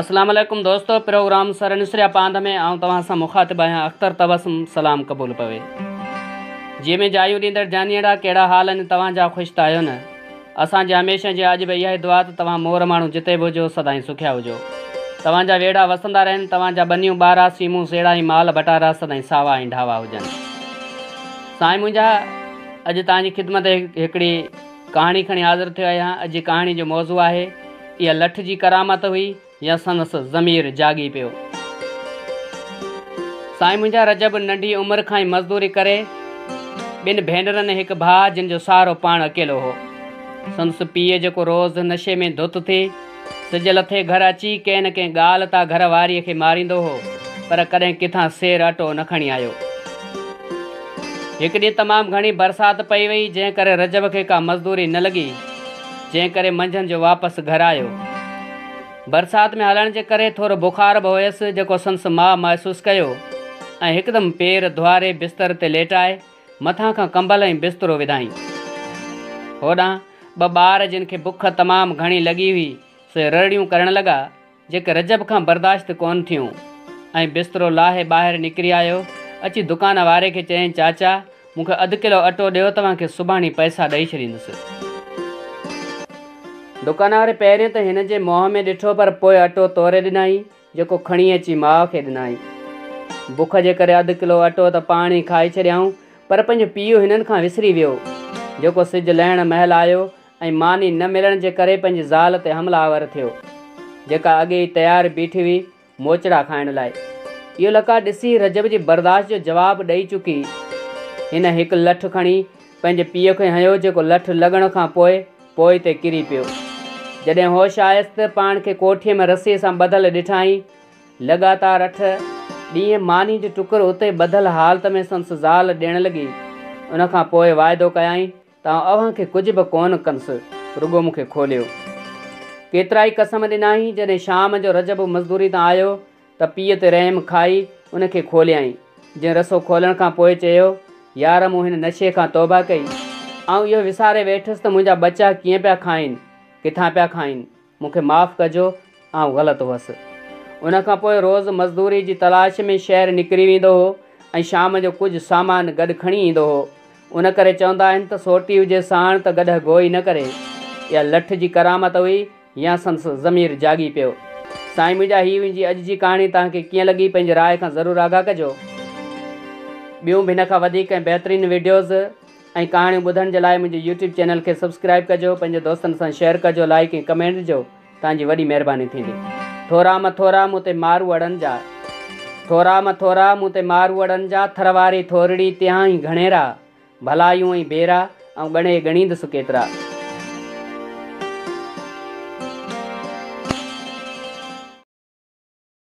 اسلام عليڪم دوستو پروگرام سر نسريا پاند ۾ آئون توهان سان مخاطب آهيان اختر تبسم سلام قبول پوي جي ۾ جايون ڏيندڙ جانيئڙا ڪهڙا حال آهن توهان جا خوش ته آهيو نه اسان جي هميشه جي اڄ به اها ئي دعا ته توهان مور ماڻهو جتي به هجو سدائين سکيا هجو توهان جا ويڙها وسندا رهن توهان جا ٻنيون ٻارا سيمون سيڙا ۽ مال ڀٽارا سدائين ساوا ۽ ڍاوا هجن سائين منهنجا اڄ توهان جي خدمت هڪڙي ڪهاڻي کڻي حاضر ٿيو آهيان. اڄ جي ڪهاڻي جو موضوع آهي، اها لٺ جي ڪرامت هئي يا سندس ضمير جاڳي پيو. سائين منهنجا رجب ننڍي عمر کان ئي مزدوري ڪري ٻن ڀينرن ۽ هڪ ڀاء جن جو سهارو پاڻ اڪيلو هو. سندس پيء جيڪو روز نشي ۾ ڌت ٿي سج لٿي گهر اچي ڪنهن نه ڪنهن ڳالهه تان گهر واريء کي ماريندو هو، پر ڪڏهن ڪٿان سير اٽو نه کڻي آيو. هڪ ڏينهن تمام گهڻي برسات پئي وئي، جنهن ڪري رجب کي ڪا مزدوري نه لڳي، جنهن ڪري منجهند جو واپس گهر آيو. برسات ۾ هلڻ جي ڪري ٿورو بخار به هيس، جيڪو سندس ماء محسوس ڪيو ۽ هڪدم پير ڌوئاري بستر تي ليٽائي مٿان کان ڪمبل ۽ بسترو وڌائين. هوڏانهن ٻه ٻار جن کي بک تمام گهڻي لڳي هئي، سي رڙيون ڪرڻ لڳا، جيڪي رجب کان برداشت ڪونه ٿيون ۽ بسترو لاهي ٻاهر نڪري آيو. اچي دڪان واري کي چيائين، چاچا، مون کي اڌ ڪلو اٽو ڏيو، توهان کي سڀاڻي پئسا ڏئي ڇڏيندس. دڪان واري پهرين ته هن جي منهن ۾ ڏٺو، پر پوء اٽو توري ڏنائين. جيڪو کڻي اچي ماء کي ڏنائين. بک جي ڪري اڌ ڪلو اٽو ته پاڻ ئي کائي ڇڏيائون، پر پنهنجو پيء هنن کان وسري ويو، جيڪو سج لهڻ مهل آيو ۽ ماني نه ملڻ جي ڪري پنهنجي زال تي حمله آور ٿيو، جيڪا اڳي ئي تيار بيٺي هئي موچڙا کائڻ لاء. اهو لقاء ڏسي رجب جي برداشت جو جواب ڏئي چڪي. هن هڪ لٺ کڻي پنهنجي پيء کي هنيو، جيڪو لٺ لڳڻ کان پوء پوئتي ڪري پيو. جڏهن هوش آيس ته پاڻ کي ڪوٺيء ۾ رسيء سان ٻڌل ڏٺائين. لڳاتار اٺ ڏينهن ماني جو ٽڪر اتي ٻڌل حالت ۾ سندس زال ڏيڻ لڳي. ان کان پوء واعدو ڪيائين ته آئون اوهان کي ڪجهه به ڪونه ڪندس، رڳو مون کي کوليو. ڪيترائي قسم ڏنائين. جڏهن شام جو رجب مزدوري تان آيو ته پيء تي رحم کائي ان کي کوليائين، جنهن رسو کولڻ کان پوء چيو، يار مون هن نشي کان توبه ڪئي. آئون اهو وساري ويٺس ته منهنجا ٻچا ڪيئن پيا کائين، ڪٿان پيا کائين. مون کي معاف ڪجو، آئون غلط هئس. ان کان پوء روز مزدوري جي تلاش ۾ شهر نڪري ويندو هو ۽ شام جو ڪجهه سامان گڏ کڻي ايندو هو. ان ڪري چوندا آهن ته سوٽي هجي ساڻ ته گڏهه گوئي نه ڪري. اها لٺ جي ڪرامت هئي يا سندس ضمير جاڳي پيو. سائين منهنجا هي منهنجي اڄ جي ڪهاڻي توهان کي ڪيئن لڳي پنهنجي راء کان ضرور آگاهه ڪجو. ٻيون به هن کان وڌيڪ ۽ بهترين وڊيوز ۽ ڪهاڻيون ٻڌڻ جي لاء منهنجي يوٽيوب چينل کي سبسڪرائيب ڪجو پنهنجي دوستن سان شيئر ڪجو لائيڪ ۽ ڪمينٽ ڏجو توهان جي وڏي مهرباني ٿيندي. ٿورا م ٿورا مون تي ماروئڙن جا ٿورا م ٿورا مون تي ماروئڙن جا ٿر واري ٿورڙي تهائين گهڻيرا ڀلايون ۽ ڀيرا آئون ڳڻي ڳڻيندس ڪيترا.